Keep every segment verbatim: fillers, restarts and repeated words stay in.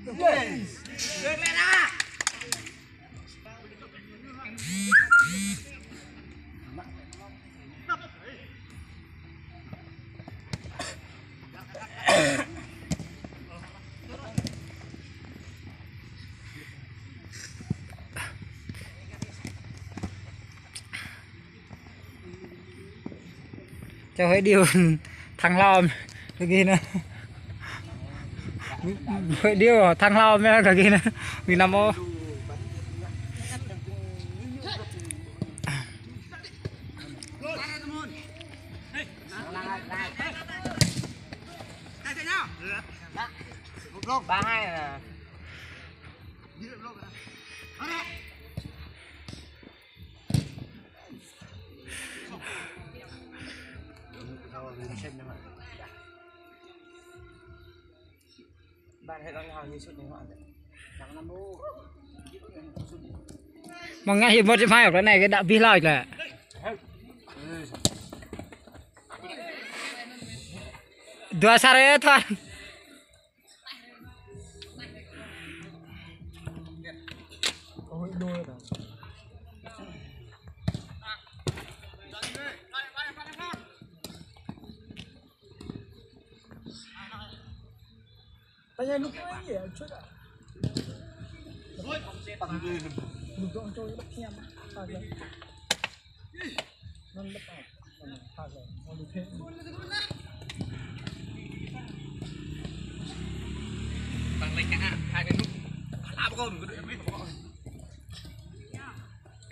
Cho hơi điều thăng long lagi nè. Hơi điều thăng long lagi nè. Vì năm ô. Ba hai à. Mong ngă hiệp một hiệp hai ở đây này cái đạo vi lòi là. Dua sare thôi.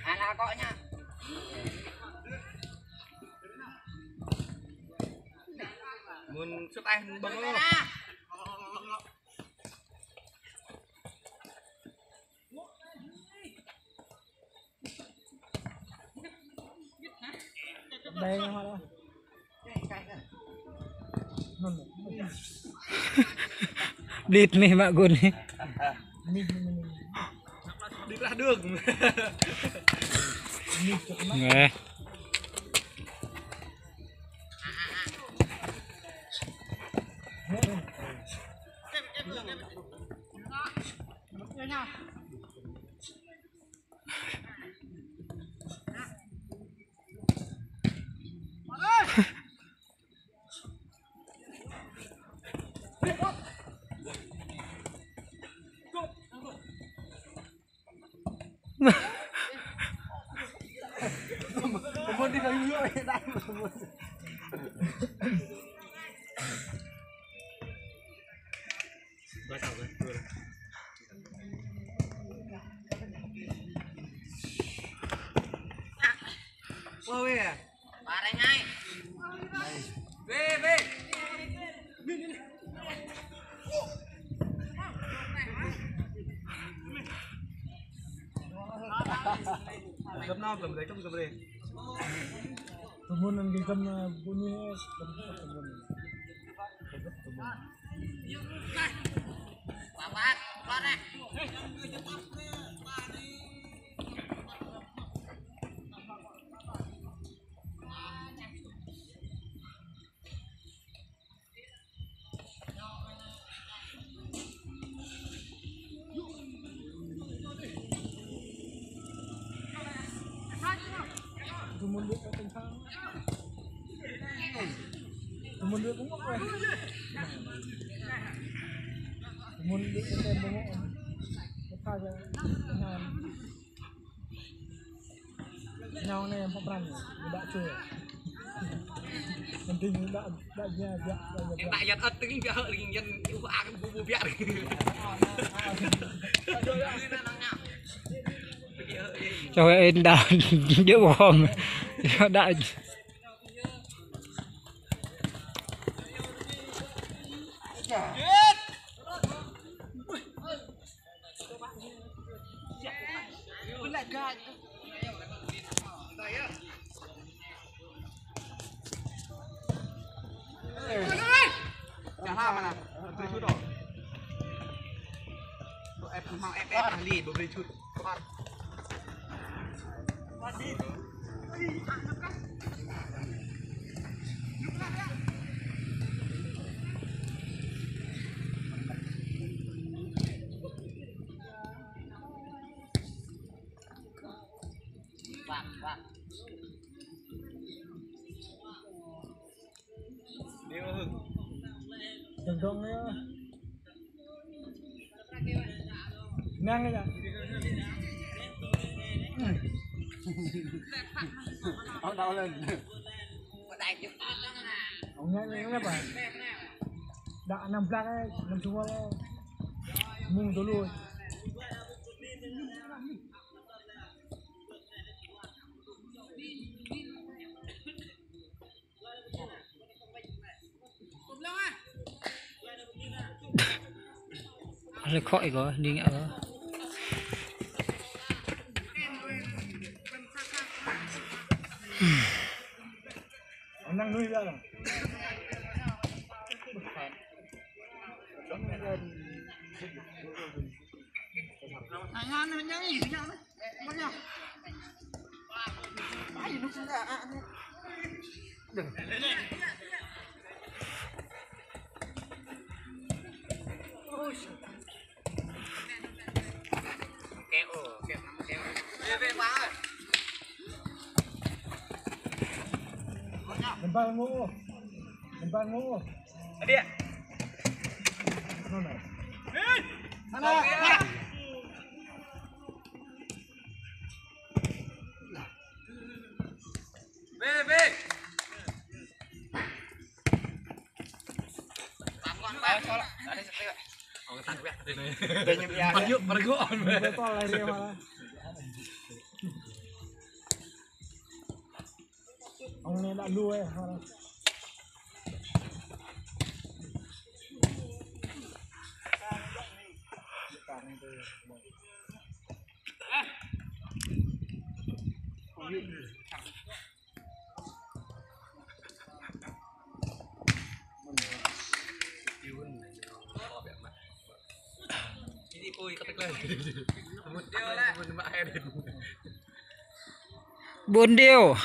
Ala kok nha. Mun sut ai bang lo. Đây hoa đó. Blit nih mak gun nih. Đi ra đường. Nggih. Găm nao, găm rê, găm, găm rê. Tơmun anŭn găm, ơ, bơni, găm, găm, găm. Nong ne pơpran, đă čuê. Penting đă, đă ña, đă, đă, đă. Đă yan ăt tưng biă hơ ling yan u ang bu bu biă. Cho em đa điệu hòm. Đa. Chả la mà nè. Tôi chút rồi. Em không mang ép ép đi, tôi đi chút. Dong dong ya. Năng ya. Ông đau lên. Ông nghe nghe nghe bà. Đã năm black ấy, năm chục ấy. Mùng tôi lui. Lĕ khói kơ, đi ngă kơ. Năng nuôi ra. Gempal ngô. Gempal ngô. Adek. Mana? Mana? Be, be. Ông này đã đuôi hả? Ƀôn Điêu.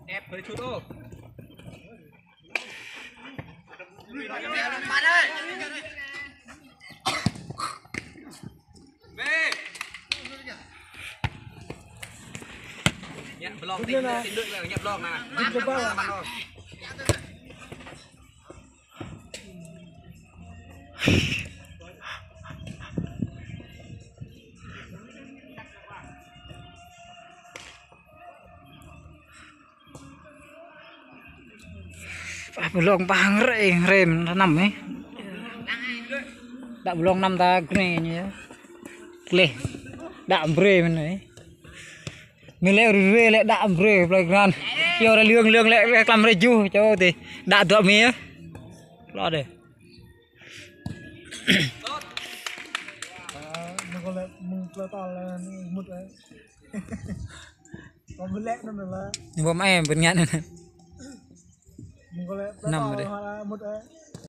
Ép hơi chút ô. Về. Nhận vlog tin, tin được là nhận vlog nè. Ƀlŏng ƀang hrĕ, hrĕ mơ̆n năm ih. Đă ƀlŏng năm ta gơnai ñu yơh. Leh. Đă brơi mơ̆n ih. Mơ̆ lĕ rơwe lĕ đă brơi pơlai gơnam. Yua ră lương lương lĕ leh klăm rơju čô tih. Đă dŏ mơ̆ yơh. Lŏ dêh. Ñu ƀơ̆ mă ƀơ̆n ngă anŭn. Năm dêh.